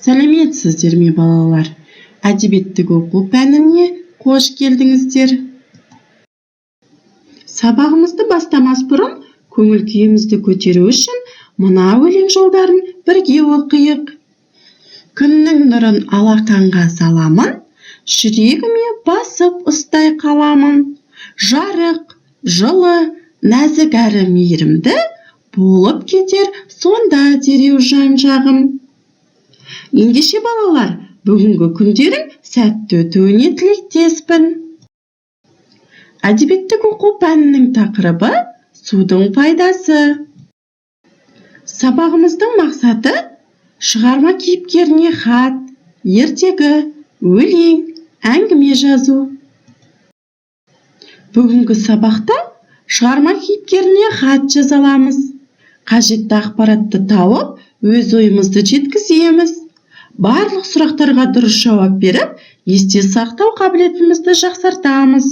Сәлеметсіздер ме, балалар? Әдебиеттік оқу пәніне қош келдіңіздер. Сабағымызды бастамас бұрын көңіл күйімізді көтеру үшін мына өлең жолдарын бірге оқиық. Күннің нұрын алақанға саламын, жүрегіме басып ұстай қаламын. Жарық, жылы, нәзік әрі мейірімді болып кетер сонда дереу жан-жағым. Ендеше, балалар, бүгінгі күндерің сәтті өтуіне тілектеспін. Әдебиеттік оқу пәнінің тақырыбы судың пайдасы. Сабағымыздың мақсаты шығарма кейіпкеріне хат, ертегі, өлең, әңгіме жазу. Бүгінгі сабақта шығарма кейіпкеріне хат жаза аламыз. Қажетті ақпаратты тауып, өз ойымызды жеткіземіз. Барлық сұрақтарға дұрыс жауап беріп, есте сақтау қабілетімізді жақсартамыз.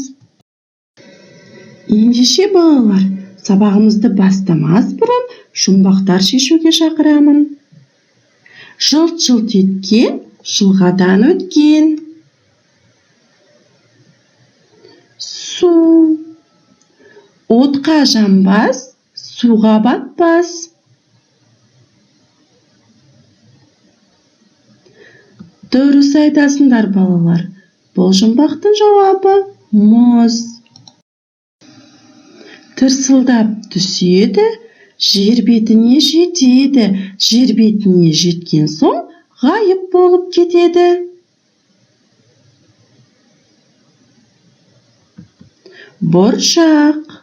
Ендеше, балалар, сабағымызды бастамас бұрын жұмбақтар шешуге шақырамын. Жылт-жылт еткен, жылғадан өткен. Су. Отқа жанбас, суға батпас. Дұрыс айтасыңдар, балалар. Бұл жұмбақтың жауабы мұз. Тырсылдап түседі, жер бетіне жетеді. Жер бетіне жеткен соң ғайып болып кетеді. Бұршақ.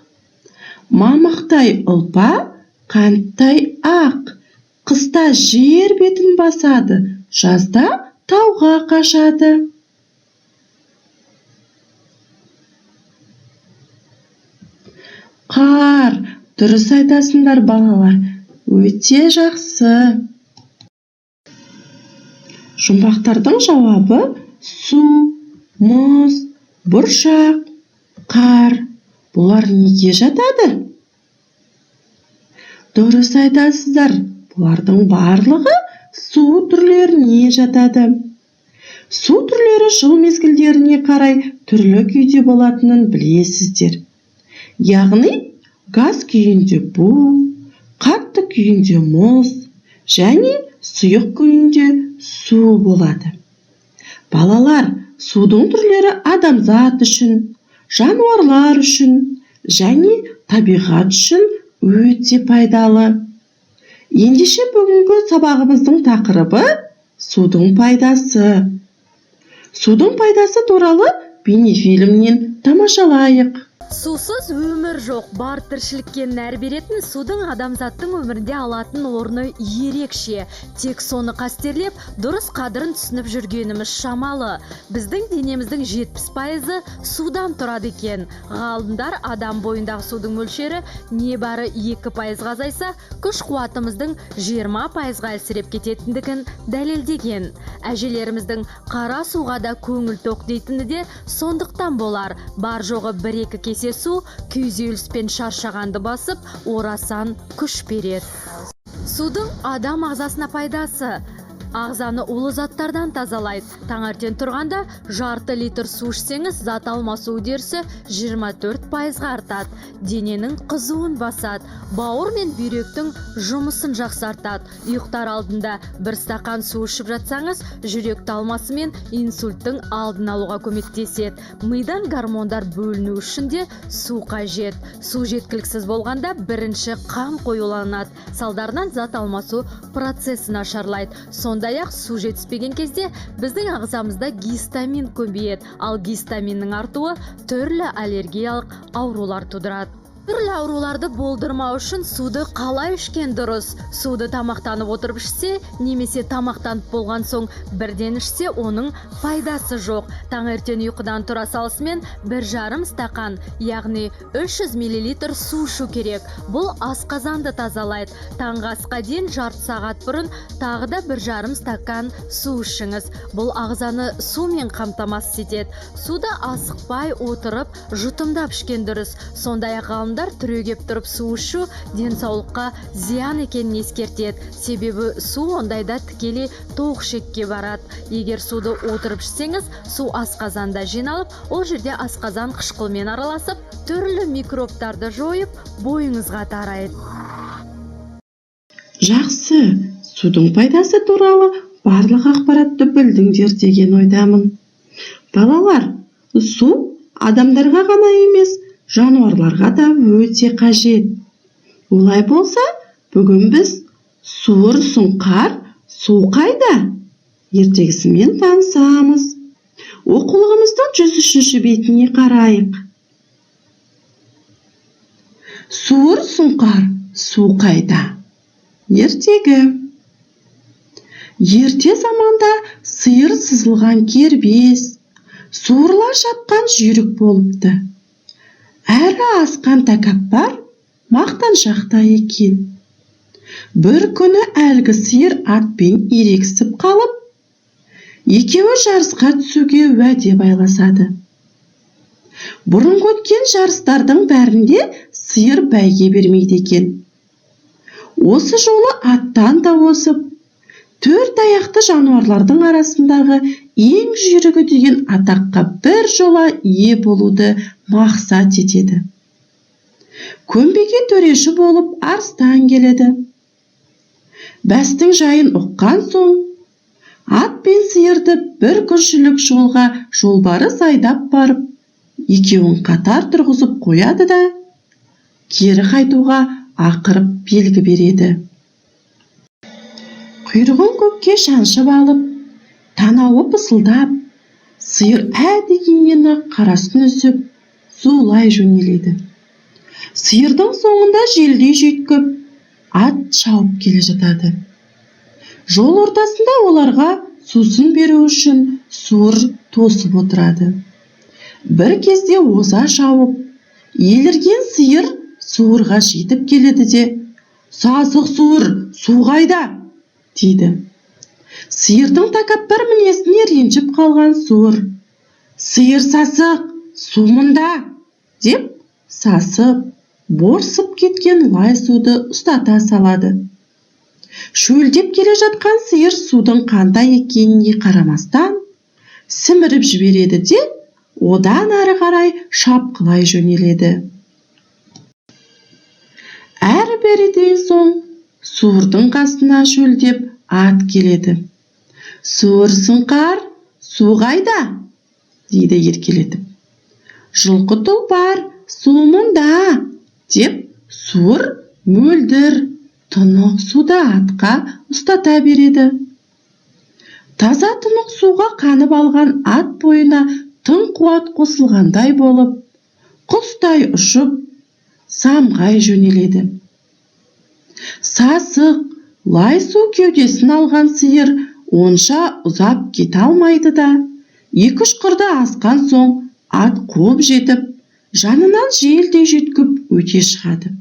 Мамықтай ұлпа, қанттай ақ. Қыста жер бетін басады, жазда тауға қашады. Қар. Дұрыс айтасыңдар, балалар. Өте жақсы. Жұмбақтардың жауабы су, мұз, бұршақ, қар. Бұлар неге жатады? Дұрыс айтасыздар. Бұлардың барлығы су түрлеріне жатады. Су түрлері жыл мезгілдеріне қарай түрлі күйде болатынын білесіздер. Яғни газ күйінде бу, қатты күйінде мұз және сұйық күйінде су болады. Балалар, судың түрлері адамзат үшін, жануарлар үшін және табиғат үшін өте пайдалы. Ендеше бүгінгі сабағымыздың тақырыбы судың пайдасы. Судың пайдасы туралы бейнефильмнен тамашалайық. Сусыз өмір жоқ, бар тіршілікке нәр беретін судың адамзаттың өмірінде алатын орны ерекше. Тек соны қастерлеп, дұрыс қадірін түсініп жүргеніміз шамалы. Біздің денеміздің 70%-ы судан тұрады екен. Ғалымдар адам бойындағы судың мөлшері небәрі 2%-ға азайса, күш қуатымыздың 20%-ға әлсіреп кететіндігін дәлелдеген. Әжелеріміздің қара суға да көңіл тоқ дейтіні де сондықтан болар. Бар жоғы 1-2 кесе су күйзеліс пен шаршағанды басып, орасан күш береді. Судың адам ағзасына пайдасы. Ағзаны улы заттардан тазалайды. Таңертең тұрғанда жарты литр су ішсеңіз, зат алмасу үдерісі 24%-ға артады. Дененің қызуын басады. Бауыр мен бүйректің жұмысын жақсартады. Ұйықтар алдында бір стақан су ішіп жатсаңыз, жүрек талмасы мен инсульттің алдын алуға көмектеседі. Мидан гормондар бөліну үшін де су қажет. Су жеткіліксіз болғанда бірінші қан қоюланады. Салдарынан зат алмасу процесі нашарлайды. Сондай-ақ су жетіспеген кезде біздің ағзамызда гистамин көбейеді, ал гистаминнің артуы түрлі аллергиялық аурулар тудырады. Түрлі ауруларды болдырмау үшін суды қалай ішкен дұрыс? Суды тамақтанып отырып ішсе, немесе тамақтанып болған соң бірден ішсе, оның пайдасы жоқ. Таңертең ұйқыдан тұра салысымен 1,5 стақан, яғни 300 миллилитр су ішу керек. Бұл асқазанды тазалайды. Таңғы асқа дейін жарты сағат бұрын тағы да 1,5 стакан су ішіңіз. Бұл ағзаны сумен қамтамасыз етеді. Суды асықпай отырып жұтымдап ішкен дұрыс. Сондай-ақ ғалымдар Ғалымдар түрегеп тұрып су ішу денсаулыққа зиян екенін ескертеді. Себебі су ондайда тікелей тоқ ішекке барады. Егер суды отырып ішсеңіз, су асқазанда жиналып, ол жерде асқазан қышқылмен араласып, түрлі микробтарды жойып, бойыңызға тарайды. Жақсы, судың пайдасы туралы барлық ақпаратты білдіңдер деген ойдамын. Балалар, су адамдарға ғана емес, жануарларға да өте қажет. Олай болса, бүгін біз «Суыр сұңқар, су қайда?» ертегісімен танысамыз. Оқулығымыздың 103 бетіне қарайық. «Суыр сұңқар, су қайда?» Ертегі. Ерте заманда сиыр сызылған кербез, суырыла шапқан жүйрік болыпты. Әрі асқан тәкаппар, мақтаншақ та екен. Бір күні әлгі сиыр атпен ерегісіп қалып, екеуі жарысқа түсуге уәде байласады. Бұрынғы өткен жарыстардың бәрінде сиыр бәйге бермейді екен. Осы жолы аттан да озып, төрт аяқты жануарлардың арасындағы ең жүйрігі деген атаққа бір жола ие болуды мақсат етеді. Көмбеге төреші болып арыстан келеді. Бәстің жайын ұққан соң, ат пен сиырды бір күншілік жолға жолбарыс айдап барып, екеуін қатар тұрғызып қояды да, кері қайтуға ақырып белгі береді. Құйрығын көкке шаншып алып, танауы пысылдап, сиыр ә дегеннен-ақ қарасын үзіп, зулай жөнеледі. Сиырдың соңында желдей жүйткіп, ат шауып келе жатады. Жол ортасында оларға сусын беру үшін суыр тосып отырады. Бір кезде оза шауып, елірген сиыр суырға жетіп келеді де, «Сасық суыр, су қайда?» дейді. Сиырдың тәкаппар мінезіне ренжіп қалған суыр, «Сиыр сасық, су мұнда!» деп, сасып, борсып кеткен лай суды ұстата салады. Шөлдеп келе жатқан сиыр судың қандай екеніне қарамастан, сіміріп жібереді де, одан әрі қарай шапқылай жөнеледі. Әрі-беріден соң суырдың қасына шөлдеп ат келеді. «Суыр сұңқар, су қайда?» дейді еркелетіп. «Жылқы тұлпар, су мұнда!» деп, суыр мөлдір, тұнық суды атқа ұстата береді. Таза тұнық суға қанып алған ат бойына тың қуат қосылғандай болып, құстай ұшып, самғай жөнеледі. Сасық, лай су кеудесін алған сиыр онша ұзап кете алмайды да, екі-үш қырды асқан соң ат қуып жетіп, жанынан желдей жүйткіп өте шығады.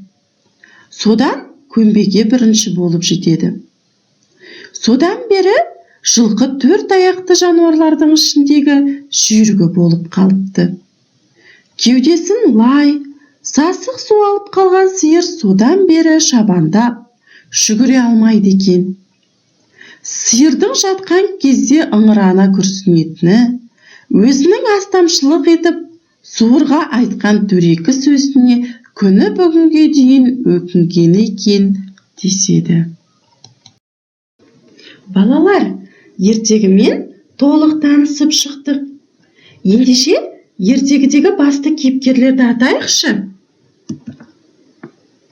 Содан көмбеге бірінші болып жетеді. Содан бері жылқы төрт аяқты жануарлардың ішіндегі жүйрігі болып қалыпты. Кеудесін лай, сасық су алып қалған сиыр содан бері шабандап, жүгіре алмайды екен. Сиырдың жатқан кезде ыңырана күрсінетіні, өзінің астамшылық етіп, суырға айтқан дөрекі сөзіне күні бүгінге дейін өкінгені екен деседі. Балалар, ертегімен толық танысып шықтық. Ендеше, ертегідегі басты кейіпкерлерді атайықшы.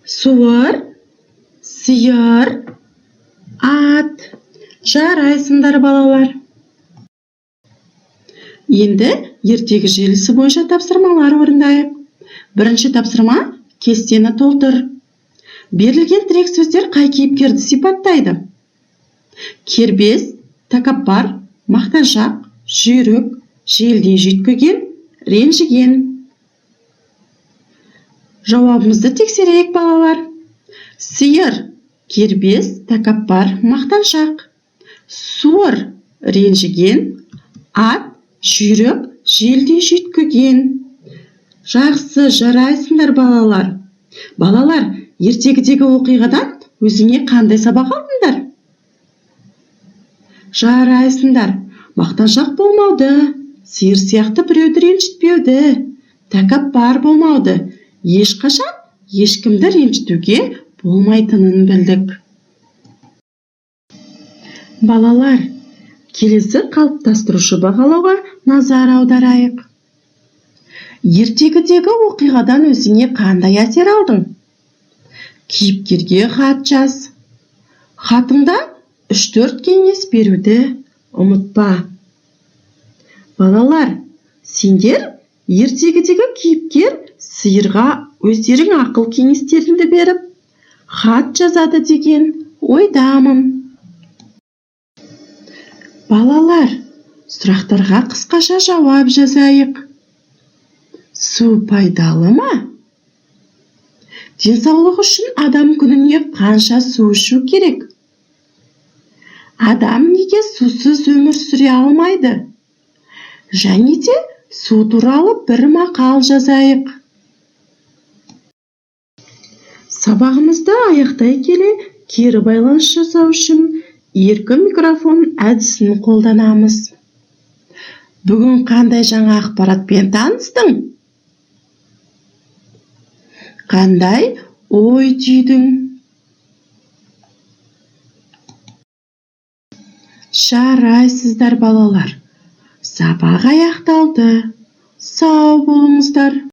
Суыр, сиыр, ат. Жарайсыңдар, балалар. Енді ертегі желісі бойынша тапсырмалар орындайық. Бірінші тапсырма: кестені толтыр. Берілген тірек сөздер қай кейіпкерді сипаттайды? Кербез, тәкаппар, мақтаншақ, жүйрік, желдей жүйткіген, ренжіген. Жауабымызды тексерейік, балалар. Сиыр: кербез, тәкаппар, мақтаншақ. Суыр: ренжіген. Ат: жүйрік, желдей жүйткіген. Жақсы, жарайсыңдар, балалар. Балалар, ертегідегі оқиғадан өзіңе қандай сабақ алдыңдар? Жарайсыңдар, мақтаншақ болмауды, сиыр сияқты біреуді ренжітпеуді, тәкаппар болмауды, ешқашан ешкімді ренжітуге болмайтынын білдік. Балалар, келесі қалыптастырушы бағалауға назар аударайық. Ертегідегі оқиғадан өзіңе қандай әсер алдың? Кейіпкерге хат жаз. Хатыңда 3-4 кеңес беруді ұмытпа. Балалар, сендер ертегідегі кейіпкер сиырға өздерің ақыл кеңестеріңді беріп, хат жазады деген ойдамын. Балалар, сұрақтарға қысқаша жауап жазайық. Су пайдалы ма? Денсаулық үшін адам күніне қанша су ішу керек? Адам неге сусыз өмір сүре алмайды? Және де су туралы бір мақал жазайық. Сабағымызды аяқтай келе, кері байланыс жасау үшін еркін микрофон әдісін қолданамыз. Бүгін қандай жаңа ақпаратпен таныстың? Қандай ой түйдің? Жарайсыздар, балалар. Сабақ аяқталды. Сау болыңыздар.